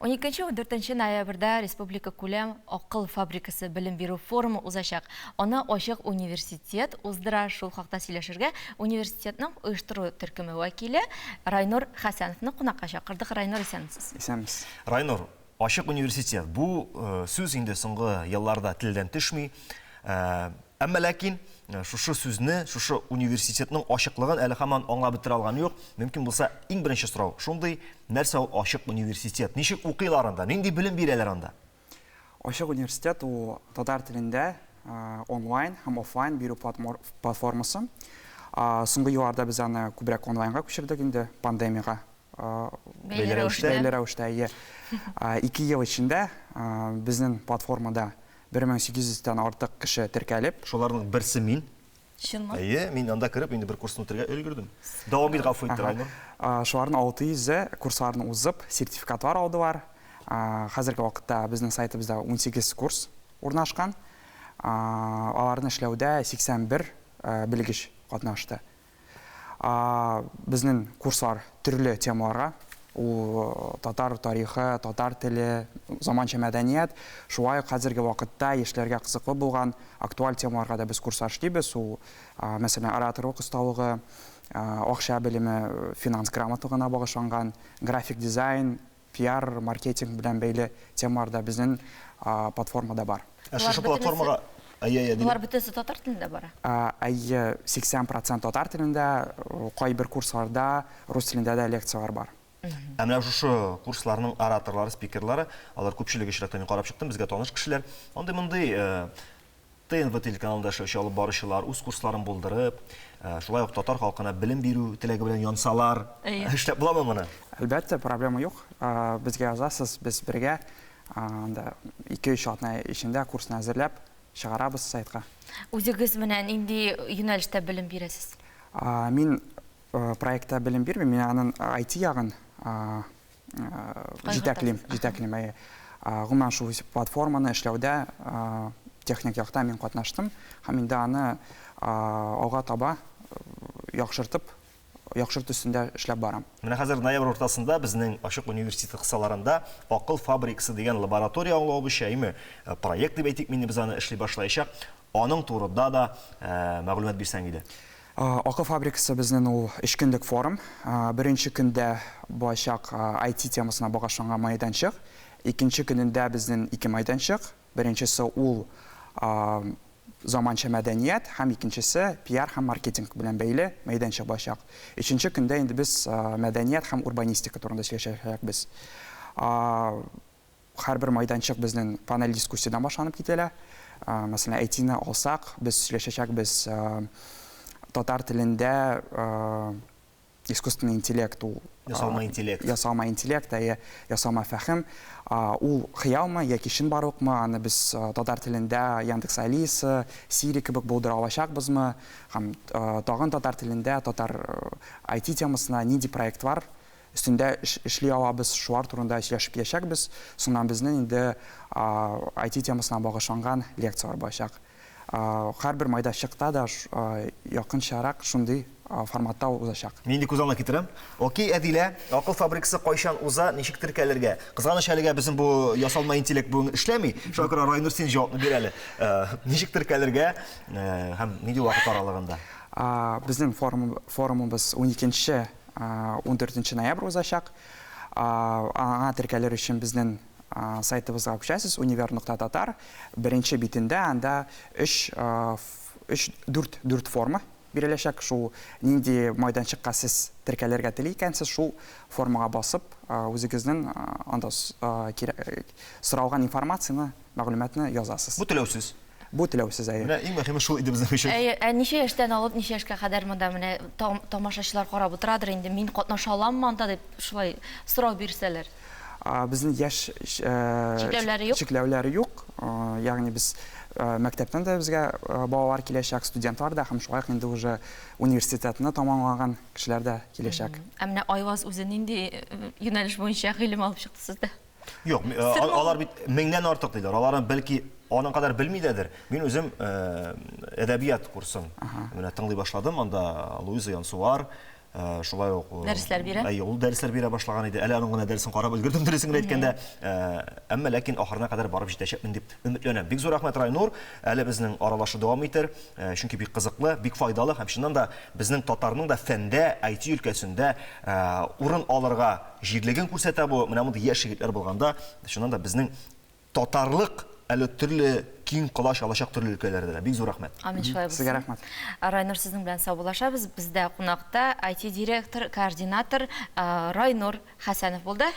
12-14 ноябрьдә республика күләм Акыл фабрикасы белем бирү форумы узачак. Аны Ачык университет уздыра. Шул хакта сөйләшергә университетның оештыру төркеме вәкиле Райнур Хәсәновны кунакка чакырдык. Райнур, исәнмесез. Исәнмесез. Райнур, Ачык университет. Бу сүз инде соңгы елларда телдән төшми. Әмма ләкин шушы сүзне, шушы университетның ачыклыгын әле һаман аңлап бетерә алган юк. Мөмкин булса, иң беренче сорау шундый, нәрсә ул ачык университет? Ничек укыйлар анда? Нинди белем бирәләр анда? Ачык университет ул татар телендә онлайн һәм офлайн бирү платформасы. Соңгы елларда без аны күбрәк онлайнга күчердек инде, пандемиягә бәйле рәвештә. Бәйле рәвештә, әйе. 2 ел эчендә безнең платформада 1800 тән артык кеше теркәлеп. Шуларның берсе мин. Чынмы? Әйе, мин анда кереп, инде бер курсны үтәргә өлгердем. Дәвам ит, гафу ит, Райнур. Шуларның 600-е курсларны узып, сертификатлар алдылар. Хәзерге вакытта безнең сайтыбызда 18 курс урнашкан. Аларны эшләүдә 81 белгеч катнашты. Безнең курслар төрле темаларга, ул татар тарихы, татар теле, заманча мәдәният, шулай ук хәзерге вакытта яшьләргә кызыклы булган актуаль темаларга да без курслар эшлибез. Ул, мәсәлән, ораторлык осталыгы, акча белеме, финанс грамоталыгына багышланган, график дизайн, Пиар, маркетинг белән бәйле темалар да безнең платформада бар. Ә шушы платформага Әйе, әйе, Болар бөтенесе татар телендә бара? Әйе, 80 процент татар телендә, кайбер курсларда рус телендә дә лекцияләр бар. Ә менә шушы курсларның ораторлары, спикерлары, алар күпчелеге очракта мин карап чыктым, безгә таныш кешеләр. Андый-мондый ТНВ телеканалында эшләүче алып баручылар үз курсларын булдырып, шулай ук татар халкына белем бирү теләге белән янсалар, эшләп буламы моны? Әлбәттә, проблема юк. Безгә язасыз, без бергә анда ике-өч атна эчендә курсны әзерләп чыгарабыз сайтка. Үзегез менә нинди юнәлештә белем бирәсез? Мин проектта белем бирмим, мин аның IT ягын җитәклим, җитәклим, әйе. Гомумән, шул платформаны эшләүдә техник якта мин катнаштым һәм инде аны алга таба яхшыртып, яхшырту өстендә эшләп барам. Менә хәзер ноябрь уртасында безнең Ачык университет кысаларында Акыл фабрикасы дигән лаборатория аңлавыбызча, әйеме, проект дип әйтик инде без аны, эшли башлаячак. Аның турыда да мәгълүмат бирсәң иде. Акыл фабрикасы безнең ул өч көнлек форум. Беренче көндә булачак IT темасына багышланган мәйданчык. Икенче көнендә безнең ике мәйданчык. Беренчесе ул заманча мәдәният һәм икенчесе пиар һәм маркетинг белән бәйле мәйданчык булачак. Өченче көндә инде без мәдәният һәм урбанистика турында сөйләшәчәкбез. Һәрбер майданчык безнең панель дискуссиядән башланып кителә. Мәсәлән, IT-ны алсак, без сөйләшәчәкбез татар телендә искусственный интеллект ул. Ясалма интеллект. Ясалма интеллект, әйе, ясалма фәһем. Ул хыялмы яки чынбарлыкмы, аны без татар телендә Яндекс Алиса, Siri кебек булдыра алачакбызмы? Һәм тагын татар телендә татар IT темасына нинди проектлар өстендә эшли алабыз, шулар турында сөйләшеп киләчәкбез. Соңыннан безнең инде IT темасына багышланган лекцияләр булачак. Һәрбер майдачыкта да якынчарак шундый форматта узачак. Мин инде күз алдына китерәм. Окей, Әдилә, Акыл фабрикасы кайчан уза, ничек теркәлергә? Кызганыч, әлегә безнең бу ясалма интеллект бүген эшләми. Шуңа күрә, Райнур, син җавапны бир әле. Ничек теркәлергә һәм нинди вакыт аралыгында? Безнең форумыбыз уникенче 14 ноябрь узачак. Аңа теркәлер өчен безнең сайтыбызга күчәсез, универ нокта татар. Беренче битендә анда өч, өч, дүрт, дүрт форма биреләчәк. Шул нинди майданчыкка сез теркәлергә тели икәнсез, шул формага басып, үзегезнең анда соралган информацияне, мәгълүматны язасыз. Бу түләүсез. Бу түләүсез, әйе. Менә иң мөһиме шул иде безнең өчен. Әйе, ә ничә яшьтән алып ничә яшькә кадәр монда менә тамашачылар карап утырадыр инде, мин катнаша аламмы анда дип шулай сорау бирсәләр? Безнең яшь чикләүләре юк. Чикләүләре юк. Ягъни без мәктәптән дә безгә балалар киләчәк, студентлар да һәм шулай ук инде уже университетны тәмамлаган кешеләр дә киләчәк. Ә менә Айваз үзе нинди юнәлеш буенча гыйлем алып чыкты сездә? Юк, алар бит меңнән артык диләр. Аларны бәлки аның кадәр белми дәдер. Мин үзем әдәбият курсын менә тыңлый башладым. Анда Луиза Янсуар, Шулай ук дәресләр бирә. Әйе, ул дәресләр бирә башлаган иде. Әле аның гына дәресен карап өлгердем, дөресен генә әйткәндә. Әмма ләкин ахырына кадәр барып җитәчәкмен дип өметләнәм. Бик зур рәхмәт, Райнур. Әле безнең аралашу дәвам итер. Чөнки бик кызыклы, бик файдалы һәм чыннан да безнең татарның да фәндә, IT өлкәсендә урын алырга җирлеген күрсәтә бу. Менә мондый яшь егетләр булганда, чыннан да безнең Татарлык әле төрле киң колач алачак төрле өлкәләрдә дә. Бик зур рәхмәт. Амин, шулай булсын. Сезгә рәхмәт. Райнур, сезнең белән саубуллашабыз. Бездә кунакта IT-директор, координатор Райнур Хәсәнов булды.